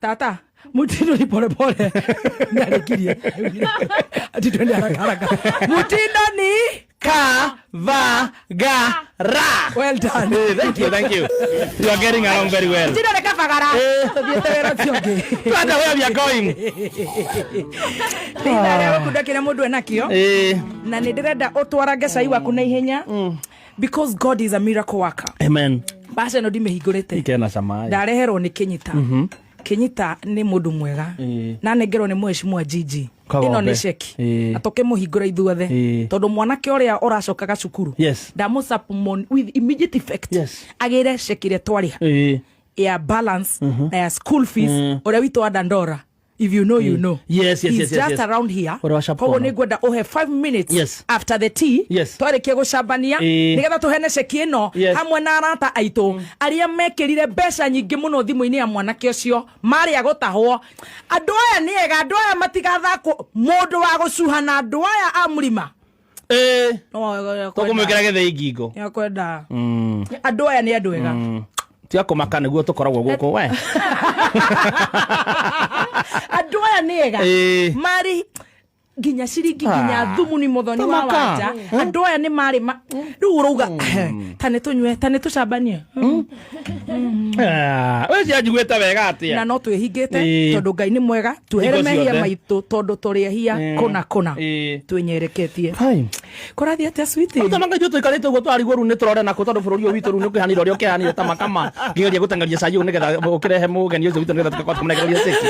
Tata, mutindo ni pole pole. Ndarĩkirie. Ati twende haraka haraka. Mutindo ni Ka va ga ra. Well done. Eh, thank you, thank you. You are getting along very well. Mutindo ni kabagara. Eh. Tũthiĩte wĩra ũcio ũngĩ. Twende where we are going. Nĩ ithaa rĩa gũkunda kĩrĩa mũndũ enakĩo. Eh. Na nĩ ndĩrenda ũtwarange cai waku na ihenya. Because God is a miracle worker. Amen. Mbaca ĩno ndimĩhingũrĩte. Ikena cama. Ndareherwo nĩ Kĩnyita. Kĩnyita nĩ mũndũ mwega. Ĩĩ. Na nengerwo nĩ mheshimiwa Gigi. Kagombe. Ĩno nĩ ceki. Ĩĩ. Na tũkĩmũhingũra ithuothe. Ĩĩ. Tondũ mwanake ũrĩa ũracokaga cukuru. Yes. Ndamũ with immediate effect. Yes. Agĩre ceki ĩrĩa twarĩha. Eh. Ya balance na ya school fees ũrĩa witũ wa Dandora. If you know, you know. Yes, yes, He's yes, yes, just yes. around here. Ũrĩa wa sharp Koguo corner. nĩ ngwenda ũhe 5 minutes Yes. after the tea. Yes. Twarĩkia gũcambania Ĩĩ. nĩgetha tũhene ceki ĩno Yes. hamwe na arata aitũ arĩa mekĩrire mbeca nyingĩ mũno thimũ-inĩ ya mwanake ũcio marĩa gũtahwo. Andũ aya nĩ ega, andũ aya matigathakwo mũndũ wa gũcuha na andũ aya a mũrima. Eh. No, Tũkũmwĩkĩra gĩthĩi ngingo. nĩakwenda. Andũ aya nĩ andũ ega. Tiga kũmaka nĩguo tũkoragwo gũkũ we. Andũ aya nĩ ega. Ĩĩ. Marĩ nginya ciringi nginya Ah. thumu ni muthoni wa Tamaka. wanja andũ aya nĩ marĩ rĩu ũrauga ta nĩ tũnyue ta nĩ tũcambanie. Ah, we cianjiguĩte wega Na atĩa? no twĩhingĩte Ĩĩ. tondũ Ngai nĩ mwega tuohere Hingo mehia ciothe. maitũ tondũ tũrĩ ehia kũna kũna. Ĩĩ. Twĩnyereketie. Hai. Kũrathiĩ atĩa sweetie? Tamaka ithuĩ tũikarĩte ũguo twarigwo rĩu nĩ tũrore nakũ tondũ bũrũri ũyũ witũ rĩu nĩ ũkĩhanire ũrĩa ũkĩhanire ta makama ngĩgeria gũteng'eria cai ũyũ nĩgetha ũkĩrehe mũgeni ũcio witũ nĩgetha tũgakorwo tũkĩmũnengereria ceki.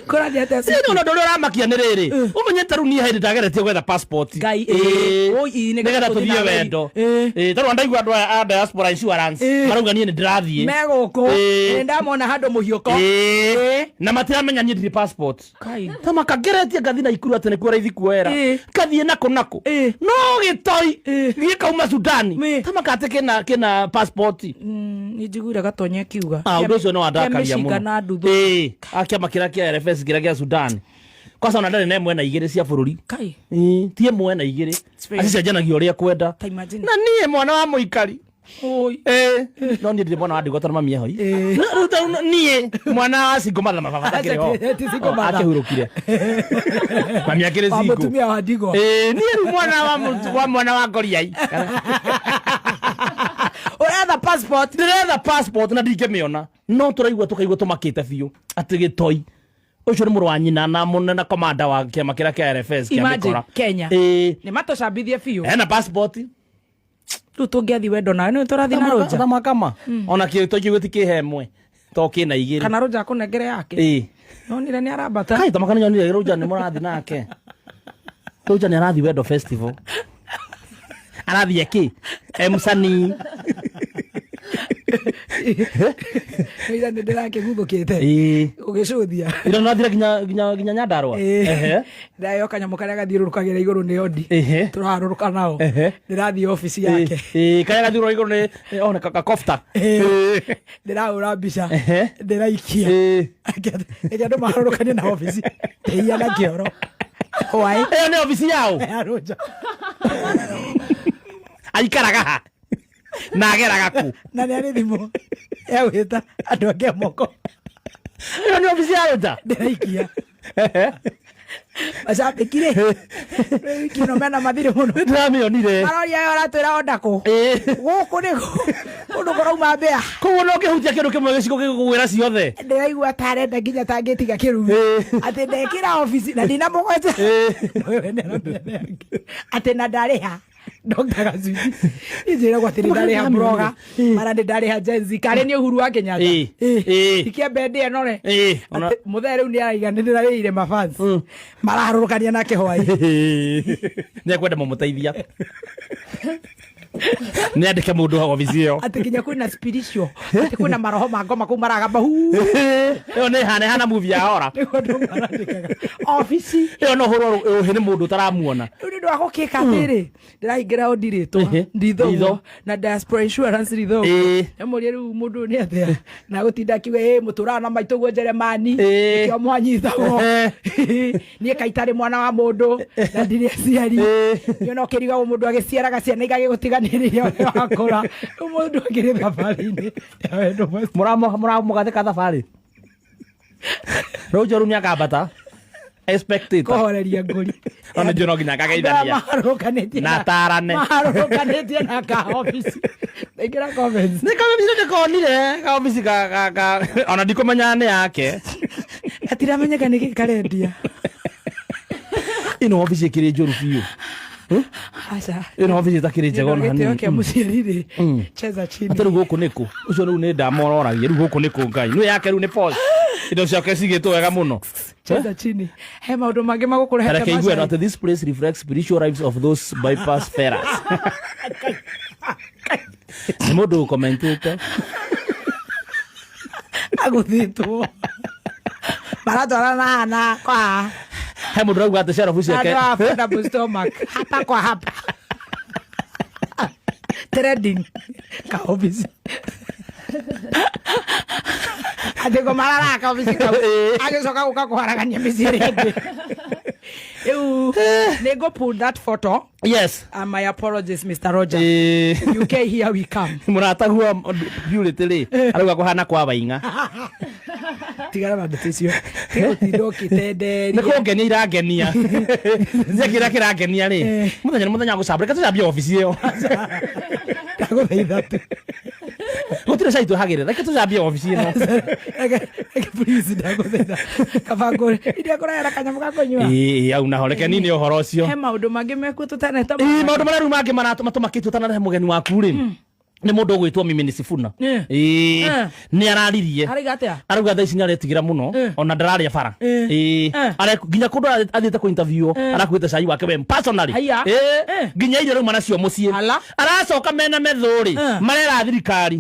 Kũrathiĩ atĩa Ĩĩ, sweetie? ũndũ ũrĩa ũramakia nĩ rĩrĩ ũmenyete rĩu niĩ hĩndĩ ndageretie gwetha passport. Ngai, Ĩĩ. ĩĩ. Ũi, ĩĩ, nĩgetha nĩgetha tũthiĩ tũthiĩ na wendo. Ĩĩ. Ĩĩ, tondũ ndaigua andũ aya a diaspora insurance Ĩĩ. marauga niĩ nĩ ndĩrathiĩ. Me gũkũ. Ĩĩ. Nĩ ndamona handũ mũhiũko. Ĩĩ. Ĩĩ. Na matiramenya niĩ ndirĩ passport. Kai. Tamaka ngeretie ngathi na ikuru atĩ nĩkuo raithi kuoera. Ĩĩ. Ngathiĩ nakũ nakũ. Ĩĩ. No gĩtoi Ĩĩ. gĩkauma Sudani. Ĩĩ. Tamaka atĩ kĩna kĩna passport. Nĩ njiguire gatonya akiuga. Ah, ũndũ ũcio nĩ wandakaria Kĩa mũno. mĩcinga na nduthu. Ĩĩ, a kĩama kĩrĩa kĩa RFS kĩrĩa gĩa Sudan. Kwanza ona ndarĩ na ĩmwe na igĩrĩ cia bũrũri. Kai. Ĩĩ, ti ĩmwe na igĩrĩ. very- Acicenjanagia ũrĩa ekwenda. Ta imagine. Na niĩ mwana wa mũikari. Oi. Ĩĩ, no niĩ ndirĩ mwana wa ndigwa tondũ mami ehoi. No, rĩu ta rĩu niĩ mwana wa single mother mababa atakĩrĩ ho. Ti single mother. Akĩhurũkire. Mami akĩrĩ Wa single. mũtumia wa ndigwa. Ĩĩ, niĩ rĩu mwana wa wa mwana wa ngoriai. Ũretha passport. Ndĩretha passport na ndingĩmĩona. No tũraigua tũkaigua tũmakĩte biũ atĩ gĩtoi ũcio nĩ mũrũ wa nyina na mũnene komanda wa kĩama kĩrĩa kĩa RFS kĩa Imagine, mĩkora. Kenya. Ĩĩ. Nĩ matũcambithie biũ. Ena passport. Rĩu tũngĩathiĩ wendo nawe nĩ tũrathiĩ na rũnja. Thamakama. Ona kĩtoi kĩu gĩtikĩhe ĩmwe. To kĩna igĩrĩ. Kana rũnja akũnengere yake. Ĩĩ. Nonire nĩ arambata. Kai tamaka nĩ nyonire rũnja nĩ mũrathiĩ nake. Rũnja nĩ arathiĩ Wendo Festival. Arathiĩ kĩ? E msanii. Ira nĩ ndĩrakĩguthũkĩte. Ĩĩ. Ũgĩcũthia. Ira nĩũrathire nginya nginya nginya Nyandarua. Ehe. Ndayo kanyamũ karĩa gathiũrũrũkagĩra igũrũ nĩ ondi. Ehe. Tũrarũrũka nao. Ehe. Ndĩrathiĩ obici yake. Ĩĩ, karĩa gathiũrũrũka igũrũ nĩ oh, nĩ gakofta. Ĩĩ. Ndĩrahũra mbica. Ehe. Ndĩraikia. Ĩĩ. Reke andũ maharũrũkanie na obici. Ndĩia na kĩoro. Hwaĩ. Ĩyo nĩ obici yao. Ya Rũnja. Aikaraga ha? Na ageraga kũ? Na nĩ arĩ thimũ ya gwĩta andũ angĩ a moko. Ĩyo nĩ obici ya Rũnja. Ndĩraikia. Macambĩki rĩ wiki ĩno mena mathirĩ mũno. Nĩndĩramĩonire. Maroria aya ũratwĩra onda kũ? Ĩĩ. Gũkũ nĩ kũndũ kũrauma mbĩa. Koguo no ũngĩhutia kĩndũ kĩmwe gĩcigo gĩgũgwĩra ciothe. Ndĩraigua ta arenda nginya tangĩtiga kĩrumi. Ĩĩ. Atĩ ndekĩra obici na ndinamũgweta. Ĩĩ. Atĩ na ndarĩha. Dr. Gacuthi injĩragwo atĩ nĩ ndarĩha broga mara nĩ ndarĩha Gen Z karĩ nĩ Uhuru wa Kenyatta. Ĩĩ. Ĩĩ. Ikĩambe ndĩe nore. Ĩĩ, ona- Atĩ mũthee rĩu nĩ araiga nĩ ndĩrarĩire mafans maraharũrũkania nake hwaĩ. Nĩ ekwenda mũmũteithia. Nĩ andĩke mũndũ wa obici ĩyo. Atĩ nginya kwĩna spiritual atĩ kwĩna maroho ma ngoma kũu maragamba huu. Ĩyo nĩ hana hana movie ya horror. Nĩguo andũ marandĩkaga obici. Ĩyo no hũrwo ũhĩ nĩ mũndũ ũtaramuona. Rĩu nĩ ũndũ wa gũkĩka atĩrĩ ndĩrahingĩra ondi rĩtwa Nditho. nditho na diaspora insurance ritho Ĩĩ. emũrie rĩu mũndũ ũyũ nĩ atĩa na gũtinda akiuga ĩ mũtũraga na maitũ guo Njeremani Ĩĩ. nĩkĩo mwanyitagwo. Ehe. Niĩ kaitarĩ mwana wa mũndũ na ndirĩ aciari. Ĩĩ. Niĩ ona ũkĩrigagwo mũndũ agĩciaraga ciana igagĩgũtigania. Rĩrĩa wakũra rĩu mũndũ akĩrĩ thabarĩ-inĩ ya wendo mũciĩ. Mũramũgathĩka thabarĩ rũcio rĩu nĩakambata expectator Kũhoreria ngũri. No nĩ njũĩ no nginya akageithania. Maharũrũkanĩtie Na atarane. Maharũrũkanĩtie na ka obici. Ingĩra comments. Nĩ kaobici ndĩkonire kaobici ka ka ka ona ndikũmenya nĩ yake. Gatiramenyeka nĩkĩ karendia. Ĩno obici ĩkĩrĩ njũru biũ. Aca. Ĩno obici ĩtakĩrĩ njega ona Gĩtĩo hanini. kĩa mũciari rĩ. Cheza chini. Atĩ rĩu gũkũ nĩkũ? Ũcio rĩu nĩ ndamororagia rĩu gũkũ nĩkũ Ngai. Nĩ yake rĩu nĩ posh. Indo ciake cigĩtwo wega mũno. Cheza chini. He maũndũ mangĩ magũkũrehete Reke igue macai. atĩ this place reflects spiritual lives of those bypass ferers. Nĩ mũndũ ũkomentĩte. Agũthĩtwo. Maratwarana na kwa He mũndũ ũrauga atĩ cerabu ciake. andũ a affordable stomach. Hapa kwa hapa. Trending. Ka obici. Atĩ ngo mararaka ka obici kau. Agĩcoka gũka kũharagania mĩciĩ ĩrĩa ĩngĩ. Rĩu nĩ ngũ pull that photo. Yes. My apologies, Mr. Roger. UK, here we come. Mũrataguo Purity rĩ arauga kũhana kwa waing'a. Tigana na ndeto icio. Tiga gũtinda ũkĩtenderia. Nĩ kũngenia irangenia. Nĩ kĩrĩa kĩrangenia rĩ. Mũthenya nĩ mũthenya wa gũcambia. Reke tũcambie obici ĩyo. Ndagũthaitha tu. Gũtirĩ cai twĩhagĩrĩra. Reke tũcambie obici ĩno. Reke please ndagũthaitha. Kaba ngũre. Iria kũrehera kanyamũ ga kũnyua. Ĩĩ au naho reke nini ũhoro ũcio. He maũndũ mangĩ mekuo tũtaneta. Ĩĩ maũndũ marĩa rĩu mangĩ maratũma tũmakĩtio ũtanarehe mũgeni waku rĩ. Nĩ mũndũ ũgwĩtwo Mimi ni Sifuna. Ĩĩ nĩ araririe. Arauga atĩa? Arauga thaa ici nĩ aretigĩra mũno ona ndararĩa bara. Ĩĩ nginya kũndũ athiĩte kũ interview arakuĩte cai wake we personally. Haiya. Ĩĩ nginya irio rauma nacio mũciĩ. Ala. Aracoka mena methũ rĩ marera thirikari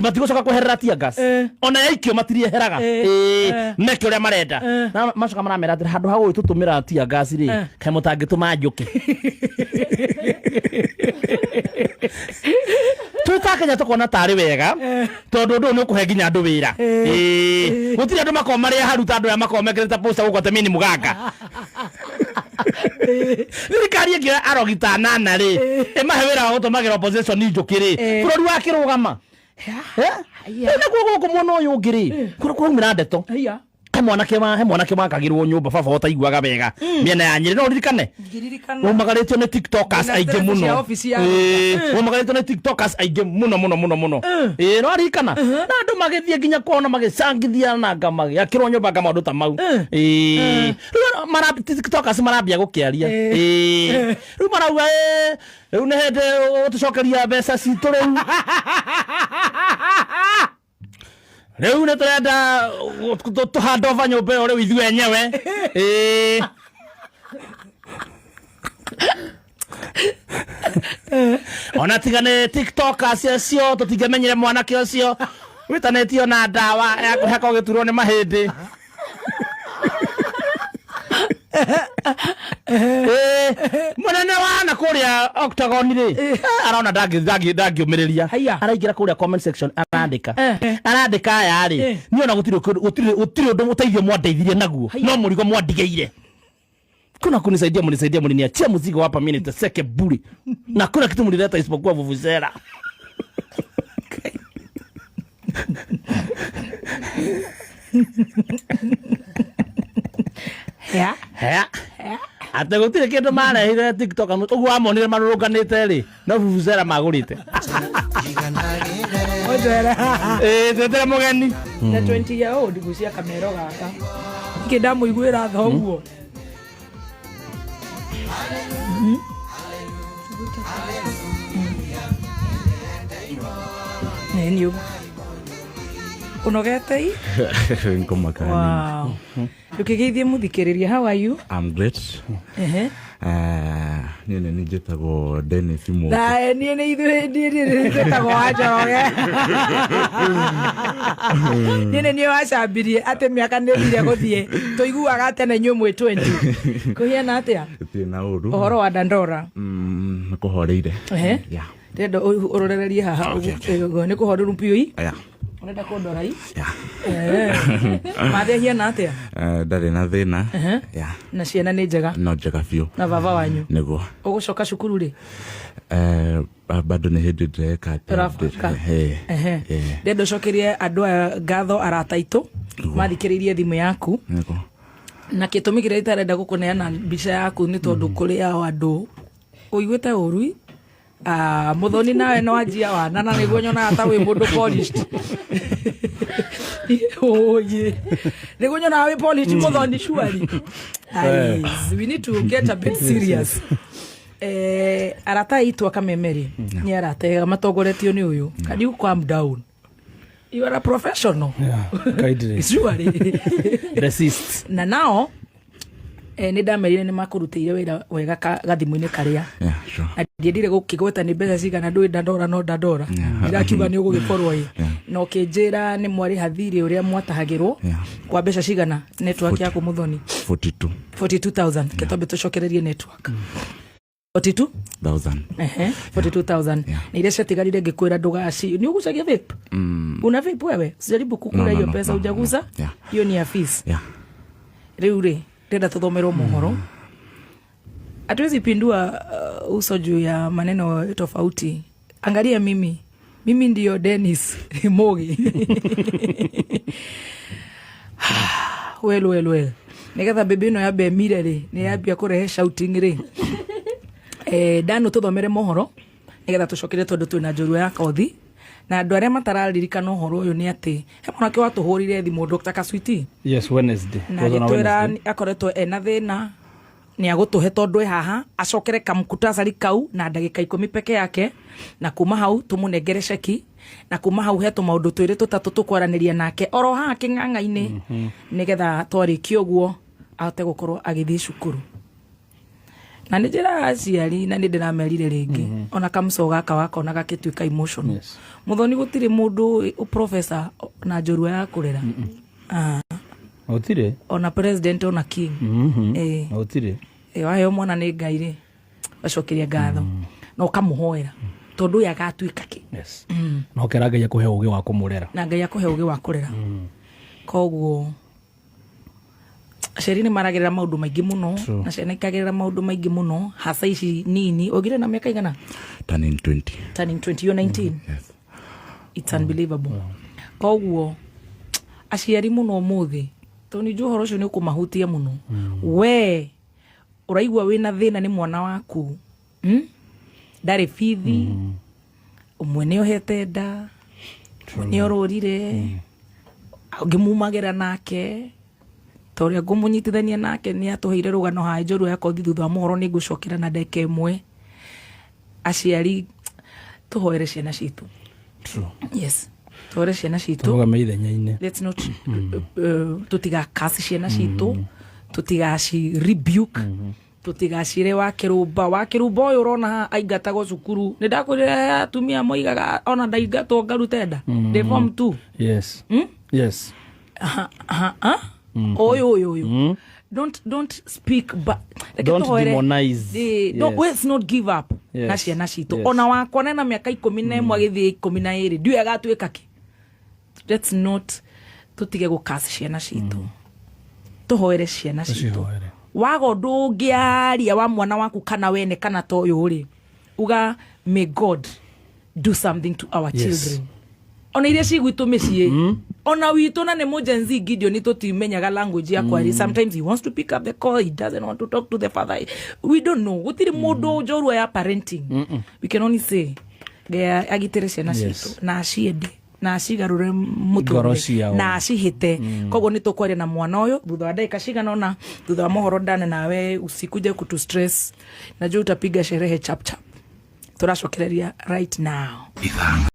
matigũcoka kweherera tear gas. Ona yaikio matirieheraga. Ĩĩ meke ũrĩa marenda. Na macoka maramera atĩrĩ handũ ha gũgĩtũtũmĩra tear gas rĩ kaĩ mũtangĩtũma njũkĩ. Twĩ ta Kenya tũkona tarĩ wega tondũ ũndũ ũyũ nĩ ũkũhe nginya andũ wĩra. Ĩĩ gũtirĩ andũ makoragwo marĩ aharu ta andũ aya makoragwo mekĩrĩte poster gũkũ atĩ mimi ni mũganga. Thirikari ĩngĩoya arogi ta anana rĩ ĩmahe wĩra wa gũtũmagĩra opposition njũkĩ rĩ bũrũri wakĩrũgama. Rĩu nakuo gũkũ mwena ũyũ ũngĩ rĩ kũraumĩra ndeto. Haiya. He mwanake wakagĩrwo nyũmba baba ũtaiguaga wega mĩena ya Nyĩrĩ no ũririkane. Ngĩririkana. Waumagarĩtio nĩ tiktokers Ndĩna aingĩ stress mũno. cia obici ya Ĩĩ, waumagarĩtio nĩ tiktokers aingĩ mũno mũno mũno mũno. Ĩĩ no aririkana na andũ magĩthiĩ nginya kwao na magĩcangithia na anga magĩakĩrwo nyũmba anga maũndũ ta mau. Ĩĩ rĩu tiktokers marambia gũkĩaria. Ĩĩ rĩu marauga ĩĩ rĩu nĩ hĩndĩ ũgũtũcokeria mbeca citũ rĩu. Rĩu nĩ tũrenda tũhandova nyũmba ĩyo rĩu ithuĩ enyewe. Ĩĩ ona tiga nĩ tiktokers acio tũtingĩamenyire mwanake ũcio wĩtanĩtio na ndawa ya kũhaka ũgĩturwo nĩ mahĩndĩ. Mũnene wa na kũrĩa octagon rĩ arona ndangĩũmĩrĩria. Haiya. Araingĩra kũrĩa comment section arandĩka arandĩka aya rĩ niĩ ona gũtirĩ gũtirĩ ũndũ ũteithio mwandeithirie naguo no mũrigo mwandigĩire. Kuna kunisaidia mnisaidia mliniachia mzigo hapa mimi niteseke bure. Na kuna kitu mlileta isipokuwa vuvuzela. Ya. Hea. Atĩ gũtirĩ kĩndũ marehire TikTok ũguo wamonire marũrũnganĩte rĩ no vuvuzela magũrĩte. Ũnjere. Ĩĩ twetere mũgeni. Na 20 year old gucia kamero gaka. Kĩ ndamũiguĩra tha ũguo. Nĩ ũguo. Ũnogete i? Nkomakani. Wow. Ndũkĩgeithie mũthikĩrĩria, how are you? I'm great. Ehe. Niĩ nĩ niĩ njĩtagwo Dennis Mũũkĩ. Thae niĩ nĩ ithuĩ niĩ nĩ njĩtagwo wa Njoroge. Niĩ nĩ niĩ wacambirie atĩ mĩaka nĩ thire gũthiĩ. Tũiguaga tene inyuĩ mwĩ 20. Kũhiana atĩa? Gũtirĩ na ũru. Ũhoro wa Dandora. Nĩ kũhoreire. Ehe. Yeah. Ndĩrenda ũrorererie haha Okay, okay. ũguo nĩ kũhoreru piũ i. Yeah. Ũrenda kũndora i? Yeah. Mathe ahiana atĩa? Ndarĩ na thĩna. Yeah. Na ciana nĩ njega No njega biũ. na baba wanyu. Nĩguo. Ũgũcoka cukuru rĩ? Bado nĩ hĩndĩ ndĩreka atĩa, Ũrabanga. Ehe. Ndenda ũcokerie andũ aya ngatho, arata aitũ mathikĩrĩirie thimũ yaku. Nĩguo. Na gĩtũmi kĩrĩa itarenda gũkũneana mbica yaku nĩ tondũ kũrĩ ao andũ ũiguĩte ũru. Ah, Muthoni, nawe no anjia wana na nĩguo nyonaga ta wĩ mũndũ polished. Oye, nĩguo nyonaga wĩ polished, Muthoni. Surely. Guys, we need to get a bit serious. Arata aitũ akamemeri nĩ arata ega matongoretio nĩ ũyũ. Can you calm down? You are a professional. Yeah, kindly. Surely. Resist. Na nao nĩ ndamerire nĩ makũrutĩire wĩra wega gathimũ-inĩ karĩa. Yeah, sure. Na ndiendire gũkĩgweta nĩ mbeca cigana, ndũĩ ndandora no ndandora ndirakiuga nĩ ũgũgĩkorwo ĩ na ũkĩnjĩra nĩ mwarĩha thirĩ ũrĩa mwatahagĩrwo kwa mbeca cigana network yaku, Muthoni? 42. 42,000. Ke twambe tũcokererie network 42 thousand. Ehe, 42,000. Na iria ciatigarire ngĩkwĩra ndũgaci nĩ ũgucagia vape. Una vape wewe? Usijaribu kukula No, no, hiyo no, pesa no, hujagusa. no. Yeah. Hiyo ni ya fees. Yeah. Rĩu rĩ, ndĩrenda tũthomerwo mohoro. Hatuwezi pindua uso juu ya maneno tofauti. Angalia mimi, mimi ndio Dennis Mogi. Well, well, well, nigetha mbĩmbĩ ĩno yambe ĩmire rĩ, nĩ yambia kũrehe shouting rĩ. Dano, tũthomere mohoro nigetha tũcokere, tondũ twĩna njorua ya kothi na andũ arĩa matararirikana ũhoro ũyũ nĩ atĩ he mwanake watũhũrire thimũ, Dr. Kaswiti. Yes, Wednesday. Na Was on a agĩtwĩra Wednesday. akoretwo ena thĩna, nĩ agũtũhe tondũ e haha acokere kamkutasari kau na ndagĩka 10 peke yake, na kuma hau tũmũnengere ceki, na kuma hau he tũmaũndũ twĩrĩ tũtatũ tũkwaranĩria nake oro haha kĩng'ang'a-inĩ, nĩgetha twarĩkia ũguo ahote gũkorwo agĩthiĩ cukuru. Na nĩ njĩraga aciari na nĩ ndĩramerire rĩngĩ, ona kamco gaka wakona gakĩtuĩka emotional. Muthoni, gũtirĩ mũndũ professor na njorua ya kũrera. Ah, Gũtirĩ. Ona president, ona king. Gũtirĩ. Waheo mwana nĩ Ngai rĩ, gacokeria ngatho na ũkamũhoera tondũ ũyũ agatuĩka kĩ. Yes. Na ũkera Ngai akũhe ũgĩ wa kũmũrera. Na Ngai akũhe ũgĩ wa kũrera. Koguo aciari nĩ maragerera maũndũ maingĩ mũno. True. Na ciana ikagerera maũndũ maingĩ mũno, hasa ici nini. Ũgire na mĩaka igana? Turning 20. Turning 20, you're 19. Yes. It's unbelievable. Koguo aciari mũno ũmũthĩ, tondũ nĩ njũĩ ũhoro ũcio nĩ ũkũmahutia mũno. We ũraigua wĩna thĩna nĩ mwana waku, Ndarĩ bithi, ũmwe nĩ ohete nda, ũmwe nĩ orũrire, ngĩmumagĩra nake ta ũrĩa ngũmũnyitithania nake nĩ atũheire rũgano haha njorua ya kothi. Thutha wa mohoro nĩ ngũcokera na ndagĩka 1. Aciari, tũhoere ciana citũ. True. Yes, tũhoere ciana citũ. Tũrũgame ithenya-inĩ. Let's not tũtigakasi ciana citũ, tũtigaci rebuke, tũtigacire wa kĩrũmba wa kĩrũmba ũyũ ũrona haha aingatagwo cukuru. Nĩ ndakwĩrire atumia moigaga ona ndaingatwo ngarute nda ndĩ form 2. Yes. Aha, aha, ah? Ũyũ ũyũ ũyũ, don't speak, but reke Don't tũhoere. demonize. Don't, Yes. let's not give up na ciana citũ. Ona wakwa nena mĩaka 11 agĩthiĩ 12, ndiũĩ agatuĩka kĩ. Let's not, tũtige gũkasi ciana citũ, tũhoere ciana citũ. Tũcihoere. Waga ũndũ ũngĩaria wa mwana waku kana wene kana ta ũyũ rĩ, uga may God do something to our children, ona iria ci gwitũ mĩciĩ, ona witũ na nĩ mũ Gen Z Gideon tũtimenyaga language ya kwaria. Sometimes he wants to pick up the call, he doesn't want to talk to the father. We don't know. Gũtirĩ mũndũ njorua ya parenting. We can only say Ngai agitĩre ciana citũ na aciende na acigarũre Ngoro mũtũrĩre ciao. na acihĩte. Koguo nĩ tũkwaria na mwana ũyũ thutha wa ndagĩka cigana ũna, thutha wa mohoro. Ndane nawe usikuje kutu stress, najua utapiga sherehe chap chap. Tũracokereria right now. Ithano.